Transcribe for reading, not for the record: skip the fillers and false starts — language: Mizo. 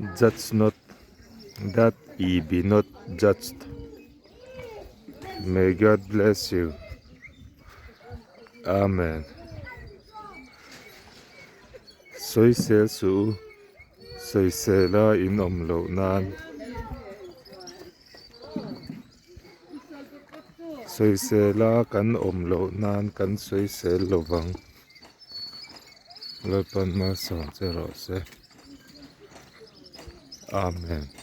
Judge not that ye be not judged. May God bless you. Amen. Sawisel suh u, sawisela in awm loh nan. Sawisela kan awm loh nan kan sawisel lo vang. Lalpan malsawm che rawh se. Amen.